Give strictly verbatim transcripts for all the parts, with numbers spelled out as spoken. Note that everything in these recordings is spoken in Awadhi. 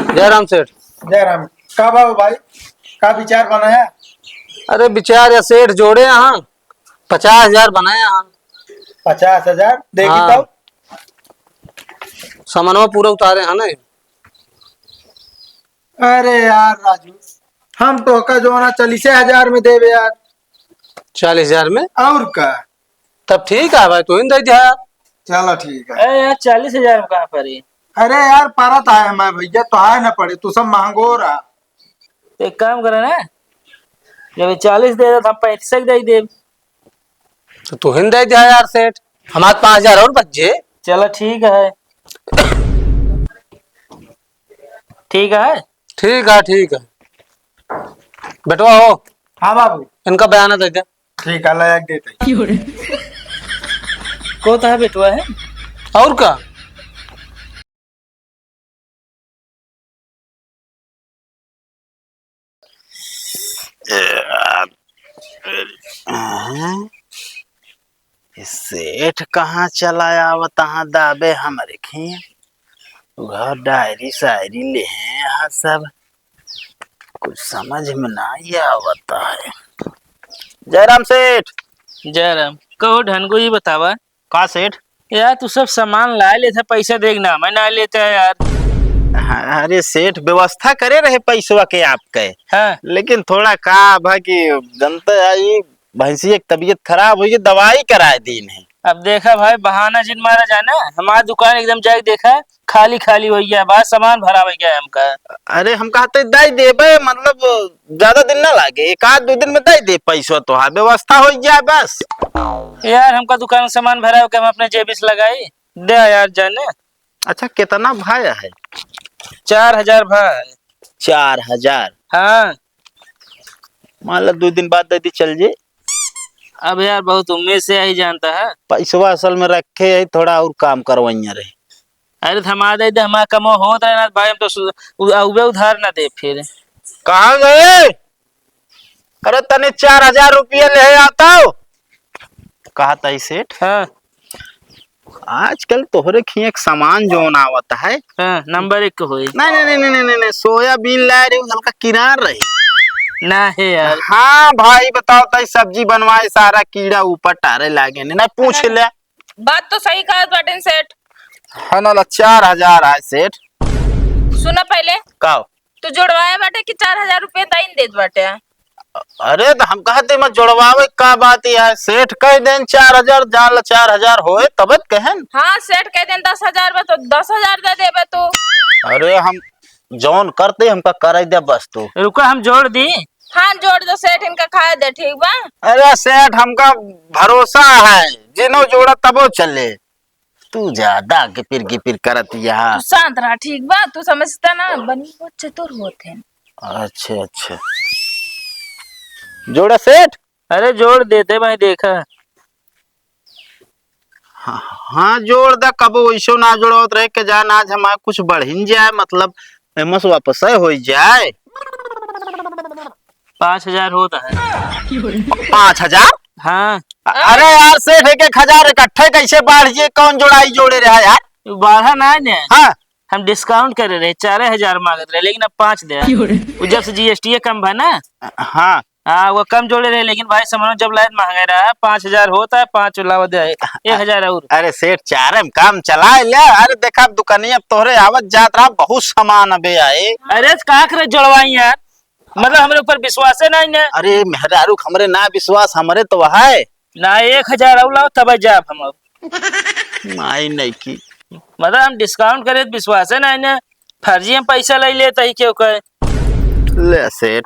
जय राम सेठ। जय राम। का बाबू भाई, का विचार बनाया? अरे विचार या सेठ जोड़े हाँ, पचास हजार बनाया हाँ। पचास हजार? देखी हाँ। तब। सामानवा पूरा उतारे हैं ना। अरे यार राजू, हम तोहका जोना चालीसे हजार में देबे यार। चालीस हजार में? और का? तब ठीक है भाई, तू ही दे दिया। चलो ठीक है। अरे यार, चालीस हजार में कहाँ परी? अरे यार, परत आए हमारे भैया, तो आए ना पड़े, तू सब महंगो रहा। एक काम करे ना, जब ये चालीस दे रहा था, हम पैंतीस के दे देब। तो तू ही दे दिया यार सेठ, हमारे पाँच हजार और बच जे। चलो ठीक है। ठीक है। ठीक है, ठीक है। बेटवा हो, हाँ बाबू। इनका बयाना दे दे। ठीक है, लायक देते। को तो है बेटवा है। और का? हाँ? ये सेठ कहाँ चला आवत, हाँ दाबे हमरे खिया। घर डायरी सायरी ले हैं यहाँ सब, कुछ समझ में नहीं आवत है। जयराम सेठ। जयराम। कहो ढनगो, ये बतावा। का सेठ? यार, तू सब सामान लाए लेता, पैसा देख ना, मैं ना लेता है यार। हाँ, अरे सेठ, व्यवस्था करे रहे पैसवा के आपके। हाँ। लेकिन थोड़ा का भा कि जनता आई, भैंसी एक तबीयत खराब हुई, दवाई कराए दीन है। अब देखा भाई, बहाना जिन मारा जाए ना, हमार दुकान एकदम जाके देखा, खाली खाली होइ गया, बस सामान भरावे गया हमका। अरे, हम कहते दे देबे, मतलब, ज्यादा दिन ना लागे, एक आध दो दिन में दे दे पैसा, तोहार व्यवस्था होइ जाए बस। यार, हमका दुकान में सामान भरावे के हम अपने जेबी से लगाई, दे यार जाने। अच्छा, कितना भाया है? चार हजार भाया है। चार हजार? हाँ। मान ला, दो दिन बाद दे दी, चल जे। अब यार, बहुत उम्मीद से यही जानता है। पैसवा असल में रखे है, थोड़ा और काम करवाइया रहे। अरे, थमा दे दे, हमारा कमो होत रहे ना भाई, हम तो सु-, उ-, उबे उधार ना दे फिर। कहाँ गए? अरे, तने चार हजार रुपया ले आता हो। कहा था ई सेठ? हाँ। आजकल तोहरे खिया एक सामान जौन आवत है। हाँ, नंबर एक के होई। नहीं, नहीं, नहीं, नहीं, नहीं, नहीं, सोयाबीन लाए रही, हल्का किनार रही। ना है यार। हाँ भाई, बताओ, तई सब्जी बनवाए, सारा कीड़ा ऊपर टारे लागे ने, ना पूछ ले। बात तो सही कहत बाटेन सेठ। हाँ ना, ला चार हजार आए सेठ। सुना पहले। का? तू जोड़वाए बाटे कि चार हजार रुपया दाइन देत बाटे? अरे, तो हम कहते, मैं जोड़वावे का बात ही है, सेठ कह देन चार हजार, जान ला चार हजार होए, तब त कहेन। हाँ, सेठ कह देन दस हजार बा, तो दस हजार दे देबे तू। अरे, हम जौन करते, हमका करे दे बस तू। रुका, हम जोड़ दी। हाँ, जोड़ दो सेठ, इनका खाए दे, ठीक बा? अरे सेठ, हमका भरोसा है, जिनो जोड़ा तबो चले। तू ज्यादा गिपिर गिपिर करत यहाँ। तू शांत रहा, ठीक बा? तू समझता ना, बनी बहुत चतुर होत है। अच्छा, अच्छा। जोड़ा सेठ? अरे जोड़ देते भाई, देखा। हाँ, हाँ, जोड़ दा, कबो वैसो ना जोड़ावत रहे के जान, आज हमार कुछ बढ़िन जाए, मतलब, एमस वापस होई जाए। पाँच हजार होता है। पाँच हजार? हाँ। अ-, अरे यार सेठ, एक एक हजार इकट्ठे कैसे बाढ़ जाए? कौन जोड़ाई जोड़े रहा यार? बाढ़ा ना है ने। हाँ। हम discount करे रहे, चारे हजार मांगत रहे, लेकिन अब पाँच दे। क्यों रे? वो जब से जीएसटी कम भा ना। हाँ। हाँ, वो कम जोड़े रहे, लेकिन भाई सामान जब लाए महंगा रहा, पाँच हजार होता है, पाँच लावा दे, एक हजार और। अरे सेठ, चारे में काम चलाए ले। अरे देखा, अब दुकानिया तोहरे आवत जात रहा, बहुत सामान अबे आए। अरे तो का करे जोड़वाई यार, मतलब हमरे ऊपर विश्वास है ना इन्हें। अरे मेहरारू, हमरे ना विश्वास, हमरे तो है। ना, एक हजार और लाओ, तब जाब हम अब। माई नहीं की। मतलब हम discount करे तो विश्वास है ना इन्हें, फर्जी हम पैसा ले लेता ही क्यों कहे। ले सेठ।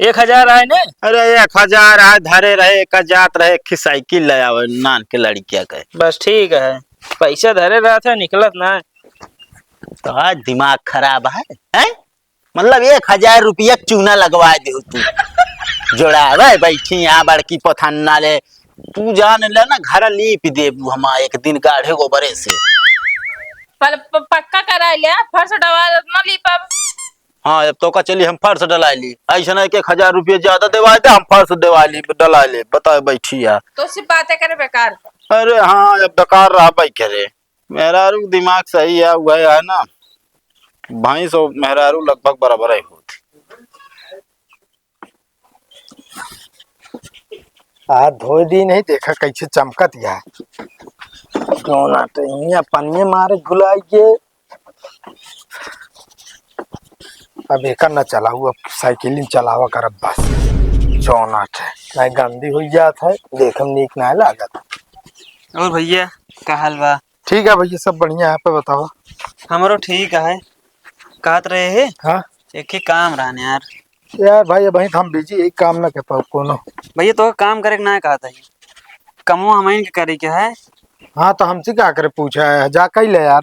एक हजार आए ने? अरे एक हजार आए, धरे रहे, एक जात रहे, एक साइकिल ले आवे, नान के लड़किया के। बस ठीक है, पैसा धरे रहत है, निकलत ना है। तो आज दिमाग खराब है, हैं? मतलब एक हजार रुपया के चूना लगवा दे तू। जोड़ावे बैठी यहाँ बड़की पथन्ना ले, तू जान ले ना, घर लीप देबू हम एक दिन गाढ़े गोबरे से। पहले प-, पक्का करा ले, फर्श डवा ना लीपब। हाँ, अब तो का चली, हम फर्श डला ली। ऐसा ना कि एक हजार रुपये ज्यादा देवा दे, हम फर्श देवा ली, डला ले। बताए बैठी है। तो सिर्फ बातें करे बेकार। अरे हाँ, अब बेकार रहा भाई करे। मेहरारू दिमाग सही है, वह है ना। भैंस और मेहरारू लगभग बराबर ही होत। हाथ धोए दी नहीं, देखा कैसे चमकत या। क्यों ना तो इहाँ पनिये मारे भुलाई के। अब एकर न चलाऊ, अब साइकिल ही चलावा करब बस। जौन आटे, नहीं गंदी हुई जात है, देखम नीक ना लागत। और भैया, का हाल बा? ठीक है भैया, सब बढ़िया है, आप बताओ। हमरो ठीक है। कहत रहे है, हाँ? एक ही काम रहन यार। यार भाई, अबहीं तो हम बिजी, एक काम ना कर पाओ कोनो। भैया, तो काम करे के ना कहत है, कमो हमइन के करे के है। हाँ, तो हमसे का करे पूछा है, जा कई ले यार।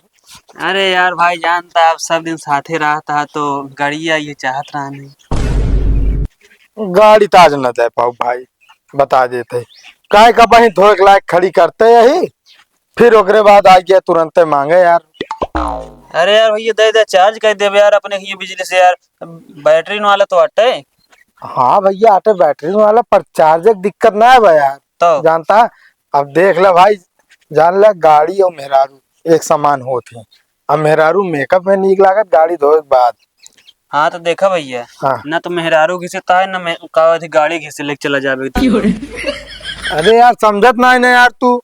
अरे यार भाई, जानता अब सब दिन साथे रहता है तो गाड़ी आई चाहत रहने। गाड़ी तो आज न दे पाओ भाई, बता देते। काहे का बही धोए के लायक खड़ी करते यही, फिर ओकरे बाद आ गया तुरंते मांगे यार। अरे यार भैया, दे दे, चार्ज कर देबे यार अपने ये बिजली से यार, बैटरी वाला तो अटे। हाँ भैया, अटे बैटरी वाला, पर चार्ज के दिक्कत ना है भाई यार। तो? जानता, अब देख ले भाई, जान ले, गाड़ी और मेहरारू एक समान होत है। अब मेहरारू मेकअप में नीक लागत गाड़ी धोए के बाद। हाँ, तो देखा भैया, हाँ। ना तो मेहरारू घिसे ताहे, ना मे-, का होत है, गाड़ी घिसे लेके चला जाबे। अरे यार, समझत ना है ना यार तू।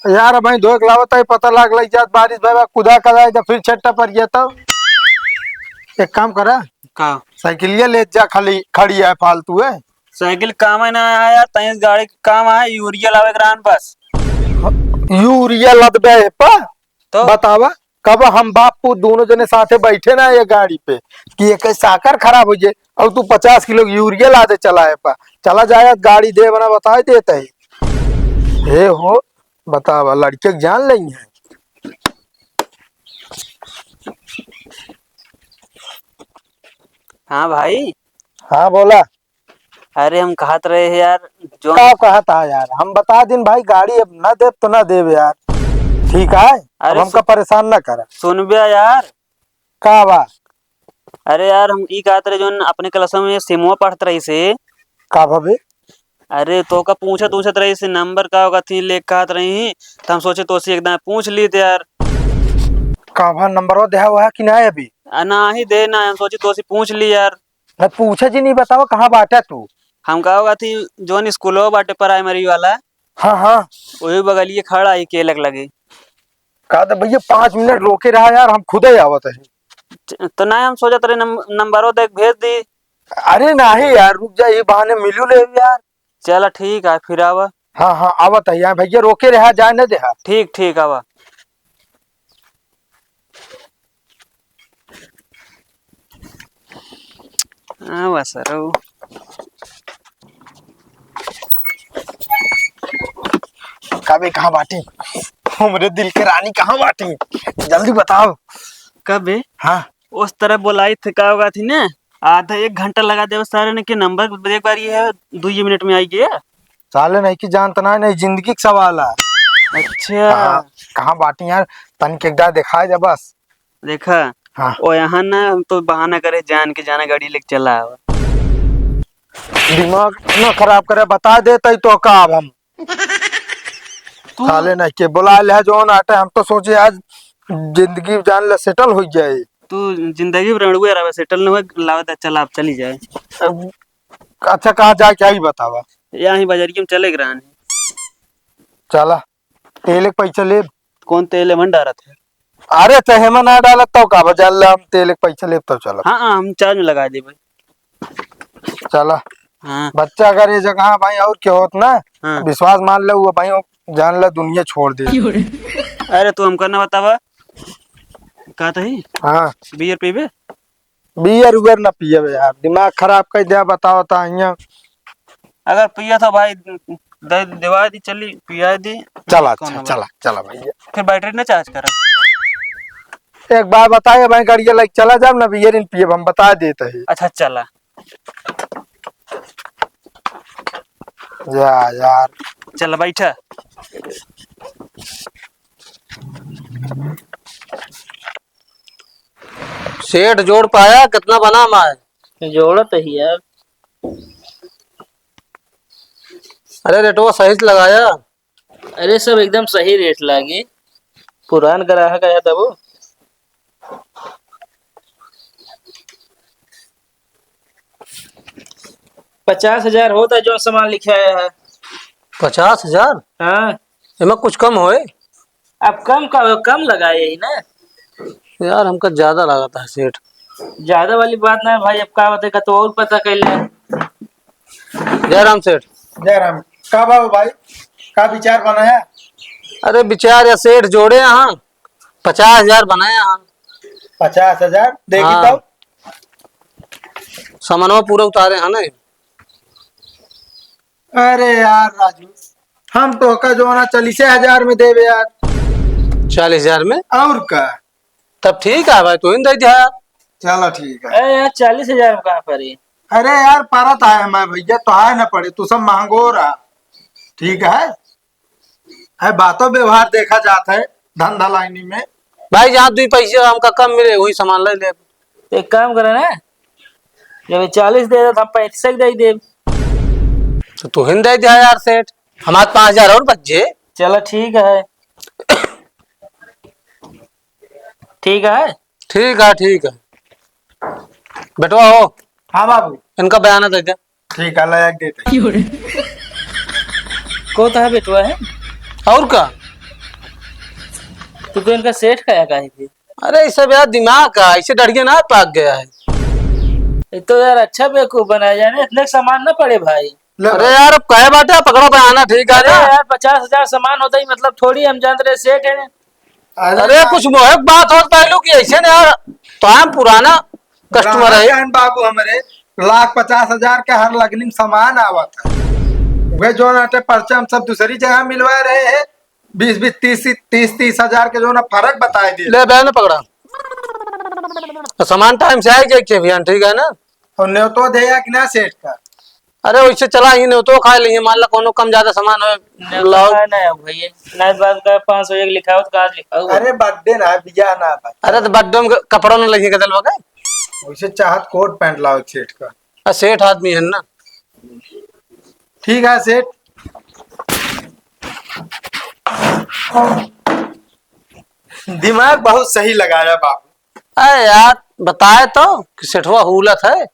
यार, अब धोए के लावत है, पता लाग लग जात, बारिश भय कुदा कदाए तो फिर छट्टा पड़ गया तब। एक काम करा, का? साइकिलिया ले जा, खाली खड़ी है फालतू है। साइकिल काम है ना आया यार, तैं गाड़ी के काम आए, यूरिया लावे के रहन बस। यूरिया लदबे है पा? तो? बतावा, कब हम बाप पूत दोनों जने साथे बैठे ना ये गाड़ी पे कि एक साकर खराब हो जाए और तू पचास किलो यूरिया ला दे चला है पा? चला जाए गाड़ी दे बना बता देते है। हे हो, बतावा, लड़के के जान लेंगे। हाँ भाई। हाँ, बोला। अरे, हम कहत रहे हैं यार, जो का कहत हा यार? हम बता दिन भाई, गाड़ी अब ना देब तो ना देब यार, ठीक है? अब अरे हमका सु-, परेशान ना करा। सुनबे यार। का बा? अरे यार, हम ई कहत रहे, जोन अपने क्लास में सिमुआ पढ़त रही से। का भाभी? अरे, तोका पूछत, पूछत रही से, नंबर का होगा थी, ले कहत रही, तो हम सोचे तोसे एक दाएं पूछ ली थे यार। का भा, नंबरवा देहा हुआ है कि ना अभी? आ, ना ही दे ना, हम सोचे तोसे पूछ ली यार। मैं पूछे जी नहीं, बतावा कहाँ बाटे तू? हम का होगा थी, जोन स्कूलो बाटे प्राइमरी वाला। हाँ, हाँ। वही बगलिए खड़ा है केलक लगे। का दे भैया, पाँच मिनट रोके रहा यार, हम खुदे आवत है। च-, तो ना हम सोचत रहे नम-, नंबरो देख भेज दी। अरे नाही यार, रुक जा, ये बहाने मिलू ले यार। चला ठीक है, फिर आवा। हाँ, हाँ, आवत है यार, भैया रोके रहा, जाए न देहा। ठीक, ठीक, आवा। आवा सरऊ। का बे, कहाँ बाटी? हमरे दिल के रानी कहाँ बाटी? जल्दी बताओ। का बे? हाँ। उस तरह बोलाई थे, का होगा थी ने? आधा एक घंटा लगा देवे सारे ने के नंबर एक बार ये है, दुई मिनट में आई गया। साले नहीं की जानत ना, नहीं जिंदगी के सवाल है। अच्छा। कहाँ, कहाँ बाटी यार? तनिक एक दाएं दिखाए दे बस। देखा, हाँ। ओ यहाँ ना, हम तो बहाना करे, जान के जाना गाड़ी लेके चला आवा। दिमाग ना खराब करे, बता देते तो का अब हम। तू साले नहीं के बोला ले है जोन आटे, हम तो सोचे आज जिंदगी जान ले सेटल हो जाए। तू जिंदगी भर रड़ुए रहे, सेटल न होए, लावत है, चल आप चली जाए। अब अच्छा, कहाँ जाए, क्या ही बतावा? यहीं बजरिया में चले के रहन। चला, तेल एक पैसा ले। कौन तेल है, मन डारत है? अरे, ते हेमा ना डालत तो का बा, जान ले, हम तेल एक पैसा लेब तब चलब। हाँ, हाँ, हम चार्ज में लगा देबे। चला। हाँ। बच्चा अगर ये जगह भाई और के होत ना, हाँ। विश्वास मान ले, वो भाई जान ले दुनिया छोड़ दे। अरे, तू हमका ना बतावा, का तही? हाँ। बियर पीबे? बियर उयर ना पियब यार, दिमाग खराब कर दिया, बताओ तो हियाँ। अगर पिया था भाई, दे, देवा दी, चली, पिया दी। चला, कौन अच्छा, बा? चला, चला भैया। फिर बैटरी ना चार्ज करा। एक बार बताए भाई, गाड़िया लेके चला जाब ना, बियर इन पियब, हम बता देते हैं। अच्छा, चला। जा यार। चल, बैठा। सेठ जोड़ पाया, कितना बना माल? जोड़त ही यार। अरे, रेटवा सही से लगाया। अरे, सब एकदम सही रेट लागी, पुरान ग्राहक आया तब। पचास हजार होत है, जो सामान लिखे आया है। पचास हजार? हाँ। एमा कुछ कम होए? अब कम का, कम लगाए ही ना। यार, हमका ज्यादा लागत है, सेठ। ज्यादा वाली बात ना है भाई, अब का बताए, का तो और पता कर ले। जय राम सेठ। जय राम। का बाबू भाई, का विचार बनाया? अरे, विचार या सेठ जोड़े हाँ, पचास हजार बनाए हाँ। पचास हजार? देखी हाँ। तब। सामानवा पूरा उतारे हाँ ना। अरे यार राजू, हम तोहका जो ना चालीसे हजार में देबे यार। चालीस हजार में? और का? तब ठीक है भाई, तू ही दे दिया यार। चलो ठीक है। अरे यार, चालीस हजार में कहाँ पड़ी? अरे यार, परत है हमारे भैया, तो है ना पड़े, तू सब महंगो रहा। ठीक है, है बातों व्यवहार देखा जात है, धंधा लाइनी में। भाई, जहाँ दुई पैसे हमका कम मिले, वही सामान ले ले। एक काम करे ना, जब ये चालीस दे दे, तो हम पैंतीस के दे दे। तो तू ही दे दिया यार सेठ, हमारे पाँच हजार और बच जे। चलो ठीक है, ठीक है। ठीक है, ठीक है। बेटवा हो। हाँ बाबू। इनका बयाना दे दे। ठीक है, लायक देते हैं। को तो है बेटवा है। और का? तू तो इनका सेठ का या काहे थी? अरे, ये सब यार दिमाग का, इसे डढ़िया ना पाक गया है। ये तो यार अच्छा बेवकूफ बनाया जाए ना, इतने सामान ना पड़े भाई। ले अरे भाई। यार, अब कहे बाटे, पकड़ा बयाना, ठीक है अरे ना? यार, पचास हजार सामान होता ही मतलब थोड़ी हम जानते रहे सेठ है। अरे अरे ना। कुछ मोहक बात होत पहलू की ऐसे ना यार, तो हम पुराना कस्टमर ग्राहक है। हैं बाबू हमरे, लाख पचास हजार के हर लगनी में सामान आवत है। वे जो नाटे पर्चा हम सब दूसरी जगह मिलवा रहे हैं, बीस बीस, तीस तीस, तीस तीस हजार के जो ना फर्क बताए दिए। ले बहन पकड़ा। तो सामान टाइम से आए जाए के भैया, ठीक है ना? और न्योतो दे या कि ना सेठ का? अरे वैसे चला ही न्योतो खा ली, मान ला कोनो कम ज्यादा सामान हो, न्योतो लाओ। खाए ना हो भैया, नहीं बात का पाँच सौ एक लिखा हो तो कहाँ लिखा हो? अरे बर्थडे ना, बियाह ना भाई। अरे तो बर्थडे में क-, कपड़ा ना लइके चलबा का? वैसे चाहत कोट पैंट लाओ सेठ का। आ, सेठ आदमी है ना। ठीक है सेठ, दिमाग बहुत सही लगाया बाबू। अरे यार, बताए तो कि सेठवा हुलत है।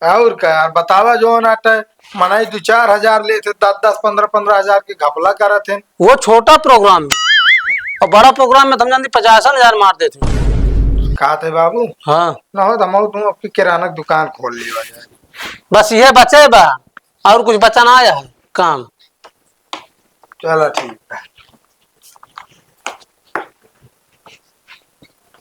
और का यार, बतावा जो ना टे, मनाई दो चार हजार लेत है, दस दस, पन्द्रह पन्द्रह हजार के घपला करत है। वो छोटा प्रोग्राम में, और बड़ा प्रोग्राम में तो हम जानती पचासन हजार मार देते हैं। कहा थे बाबू? हाँ। ना हो तो हम तुम आपकी किराना की दुकान खोल लिया जाए। बस ये बचे बा, और कुछ बचा ना आया है काम। चलो ठीक है।